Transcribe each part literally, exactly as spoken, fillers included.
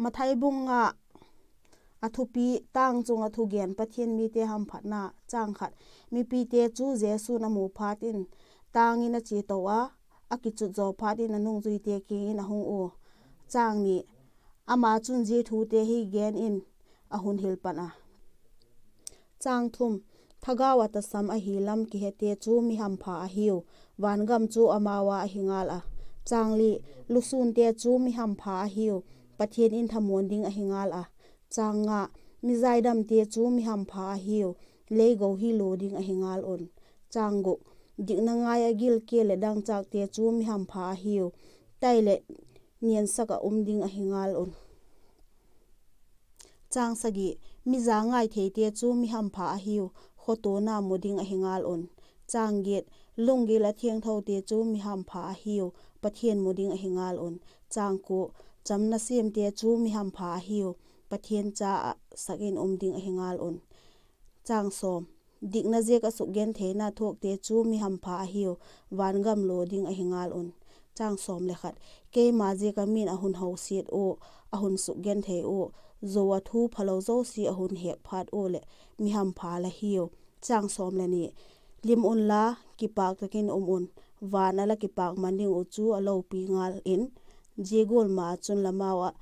Mathai bung nga. A thupi: Tâng chung ah thugen. Pathian mite hamphatna. Chang khat. Mipite chu Jesu'n a mu phat in, tâng in a chia to a, a kichut zaw phat in a nungzuite kiang in a hung ua. Chang ni. Ama chun zia thute hi gen in a hun hil pan a: Chang thum. Thagau ah tasam ahi lam kihete chu mi hampha ahiu, van gam chu amau â ahi ngal a. Chang li. Lusûnte chu mi hampha ahiu, Pathian in thamuan ding ahi ngal a. Chang nga. Mi zaidamte chu mi hampha ahiu, lei go hi lua ding ahi ngal un. Chang guk. Dikna ngai ah gilkial leh dangchâkte chu mi hampha ahiu, tai leh niansak ah um ding ahi ngal un. Chang sagi. Mi zangai theite chu mi hampha ahiu, khotuana mu ding ahi ngal un. Chang giat. Lunggil ah thiangthote chu mi hampha ahiu, Pathian mu ding ahi ngal un. Chang kua. Chamna siamte chu mi hampha ahiu, Pathian cha ah sak in um ding ahi ngal un. Chang sawm. Dikna ziak ah sukgentheina thuakte chu mi hampha ahiu, van gam lua ding ahi ngal un. Chang sawm le khat. Keima ziak ah min a hun hosiat ua, a hun sukgenthei ua, zo ah thu phalo zosia a hun hek phat ua leh mi hampha la hiu. Chang sawm le ni. Lim unla, kipâk tak in um un, van ah la kipâk man ding uh chu a lopi ngal in; zia gual ma chun la mau ah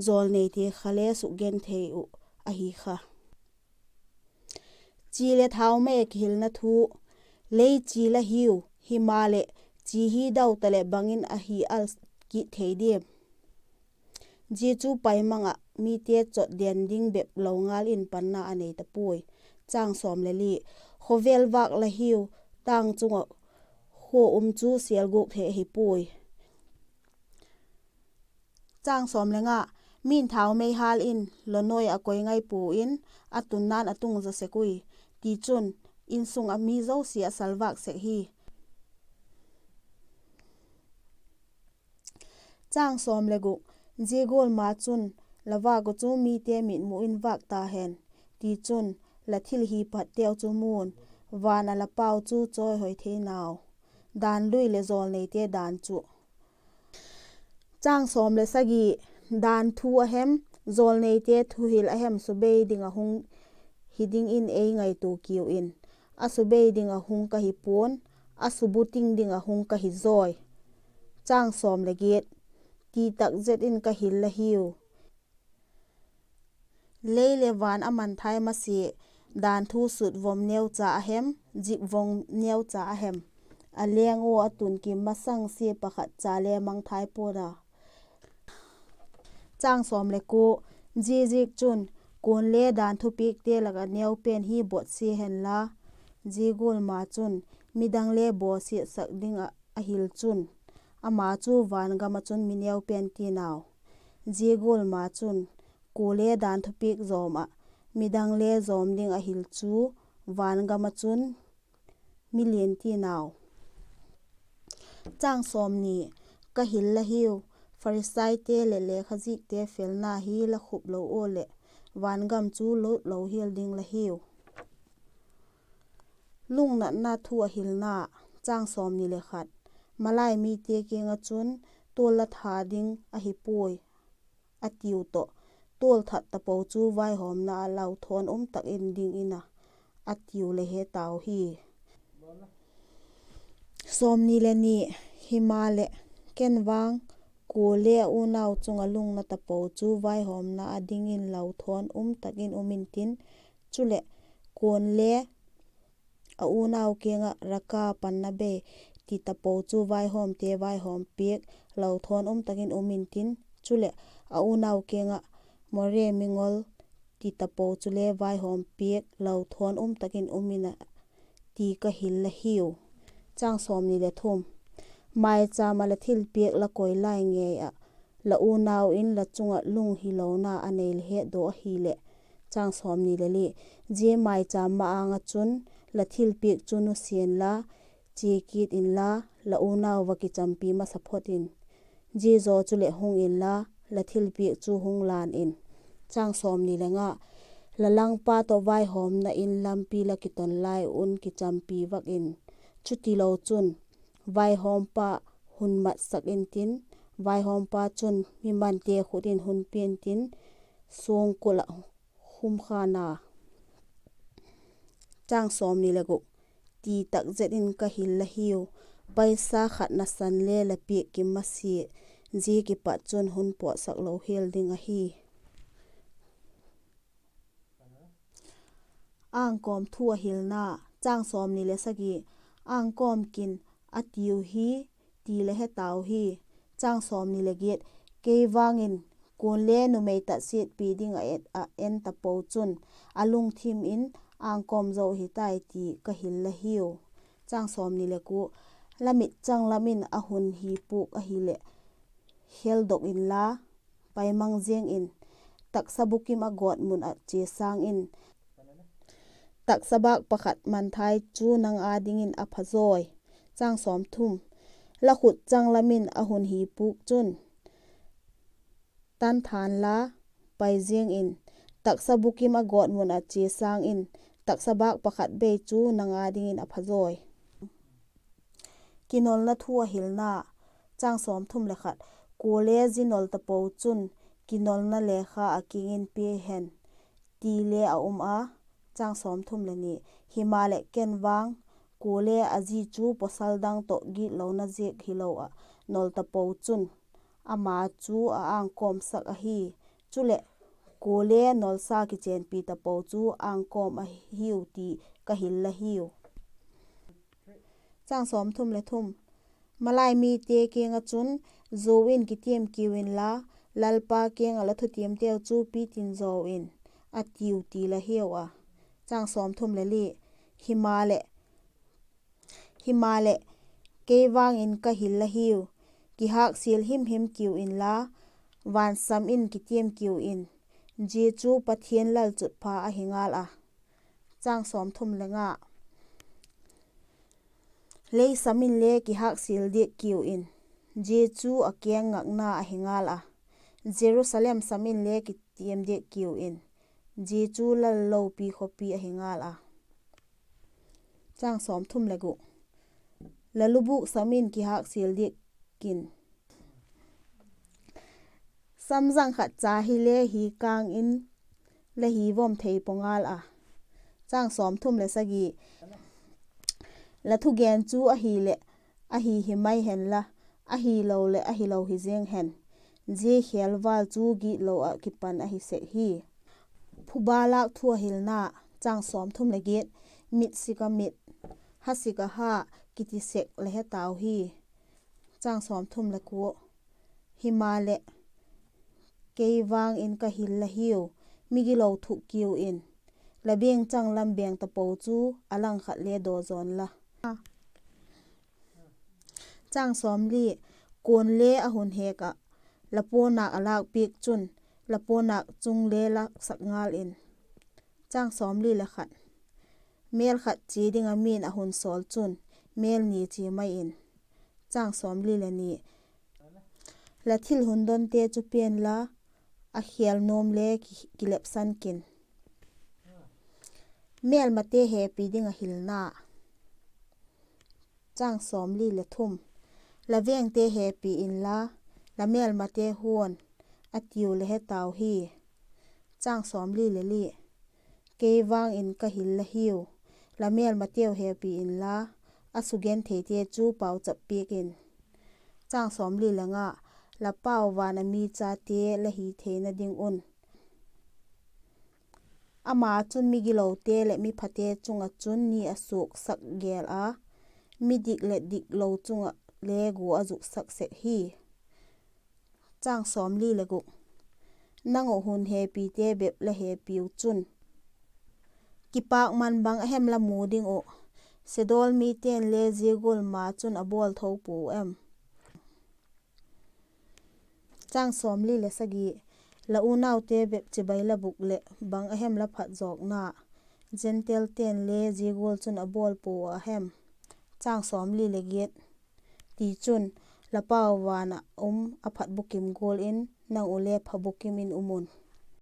jawlneite kha le sukgenthei uh ahi kha. Chi leh thaumei ah kihilna thu. Lei chi la hiu, himaleh chi hi dau taleh bang in a hi al kit thei diam? Zia chu paimang ah mite chot den ding bep lo ngal in panna a nei ta puai. Chang sawm le li. Khawvel vâk la hiu, tâng chung ah khua um chu sêlguk thei ahi puai. Chang sawm le nga. Min thaumei hâl in la nuai ah a koi ngai pua in, a tunna'n a tung zaw sek ui; tichun, insung ah mi zosia a salvâk sek hi. Chang sawm le guk. Zia gual ma chun la vâk uh chu mite mitmu in vâk ta hen; tichun, la thil hi patteu chu mu'n, van ah la Pau chu chawihoi thei nau. Dan lui leh jawlneite dan chu. Chang sawm le sagi. Dan thu a hem, jawlneite thuhil a hem subei ding ah hung hi dingin ei ngaitua kiu in; a subei ding ah hung ka hi pua'n, a subuting ding ah hung ka hi zawi. Chang sawm le giat. Ti tak zet in ka hil la hiu. Lei leh van a mangthai masia, dan thu sut vom neucha a hem, zik vom neucha a hem, a leng ua a tun kim masang sia pakhat cha le mangthai pua'n a. Chang sawm le kua. Ziaziakchun, kuale dan thupiakte lak ah neu pen hi botsia henla, zia gual ma chun midang le bawsiatsak ding ah a hil chun, ama chu van gam ah chun mi neu pen ti'n au. Zia gual ma chun, kuale dan thupiak zawm ah midang le zawm ding a hil chu, van gam ah chun mi lian ti'n au. Chang sawmni. Ka hil la hiu, Pharisaite leh lekhazikte felna hi la khup lo ua leh, van gam chu lut lo hial ding la hiu. Lungnatna thu a hilna. Chang sawmni le khat. Malai mite kiang ah chun, tual la that ding ahi puai, a tiu tawh, tual that tapo chu vaihawmna ah lauthawn um tak in ding in a, a tiu le he tau hi. Sawmni le ni. Himaleh, ken vang, kuale a unau chung ah lungna tapo chu vaihawmna ah ding in lauthawn um tak in um intin; chuleh, kuale a unau kiang ah, Raka, panna bei, ti tapo chu vaihawmte vaihawm piak, lauthawn um tak in um intin; chuleh, a unau kiang ah, More, mi ngol, ti tapo chule vaihawm piak, lauthawn um tak in um in a, ti ka hil la hiu. Chang sawmni le thum. Maichâm ah la thilpiak la koi lai ngei ah, la unau in la chung ah lunghilona a nei la hetdaw ahileh, chang sawmni le li, zia maichâm ma-âng ah chun la thilpiak chu nusia inla, chia kit inla, la unau va kichampi masa phot in; zia zaw chuleh hung inla, la thilpiak chu hung lan in. Chang sawmni le nga. La langpa tawh vaihawmna in lampi la kiton lai un kichampi vak in; chutilo chun, vaihawmpa hun matsak intin, Vaihawmpa chun mi mante khut in hun pia'ntin, suangkul ah khum khan a. Ti tak zet in ka hil la hiu, paisa khat nasan le la piak kim masia, zia kipat chun hun pawtsak lo hial ding ahi. Ângkawm thu a hilna. Angkawm kin a tiu hi, ti le he tau hi. Kei vang in kuale numei tatsiatpi ding ah en tapo chun, a lungthim in ângkawm zo hi tai ti ka hil la hiu. La mitchang lam in a hun hi pûk ahileh, heldok inla, paimang ziang in, taksa bukim a gawtmun ah chia sâng in, taksa bâk pakhat manthai chu nang â dingin a phazawi. La khut changlam in a hun hi pûk chun, tan than la, pai ziang in, taksa bukim a gawtmun ah chia sâng in, taksa bâk pakhat bei chu nang â dingin a phazawi. Kinolna thu a hilna. Kuale zi nol tapo chun, kinolna lekha a kiang in pia hen, ti le a um a. Himaleh ken vang, kuale a zi chu pawsal dang tawh gitlona ziak hilo ah nol tapo chun, ama chu a ângkawmsak ahi. Chuleh, kuale nolsa kichenpi tapo chu ângkawm ahiu ti ka hil la hiu. Malai mite kiang ah chun, zuau in kitiam kiu inla, Lalpa kiang ah la thutiamteu chu pitin zaw in, a tiu ti la hiau a. Himaleh, himaleh, kei vang in ka hil la hiu, kihâksial himhim kiu inla, van sam in kitiam kiu in, zia chu Pathian lalchutpha ahi ngal a. Lei sam inle kihâksial diak kiu in, zia chu a keng ngakna ahi ngal a; Jerusalem sam inle kitiam diak kiu in, zia chu Lal lopi khawpi ahi ngal a. La lubûk sam in kihâksial diak in, samzang khat cha hile hi kâng in la hi vom thei pua ngal a. La thugen chu ahileh, ahi hi mai henla, ahiloleh ahilo hi ziang hen, zia khêl vâl chu gitlo ah kipan ahi sek hi. Phuba lâk thu a hilna. Mit sik ah mit, ha sik ah ha, kiti sek la he tau hi. Himaleh, kei vang in ka hil la hiu, migilo thuk kiu in, la beng changlam beng tapo chu a langkhat le daw zawn la. Kuale a hun hêk ah, la puannâk a lâkpiak chun, la puannâk chung le lâksak ngal in. Mêl khat chia ding ah mi'n a hun sawl chun, mêl ni chia mai in. La thil hun donte chu pian la, a khêl nuam le ki, kilepsan kin. Mêlmate hepi ding a hilna. La vengte hepi inla, la mêlmate huan, a tiu la he tau hi. Kei vang in ka hil la hiu, la mêlmateu hepi inla, a sugentheite chu pauchap piak in. La pau van ah mi chate la hi theina ding un. Ama chun migilote leh miphate chung ah chun ni a suaksak gêl a, midik leh diklo chung ah le gua a zuksak sek hi. Nang uh hun hepite bep la hepiu chun, kipâkman bang a hem la mu ding uh? Sedawl mite'n le zia gual ma chun a bawl tho puau em? La unaute bep chibai la bûk leh bang a hem la phat zawkna? Gentilte'n le zia gual chun a bawl puau a hem? Tichun, la pau van ah um a phat bukim gual in nang uh le pha bukim in um un.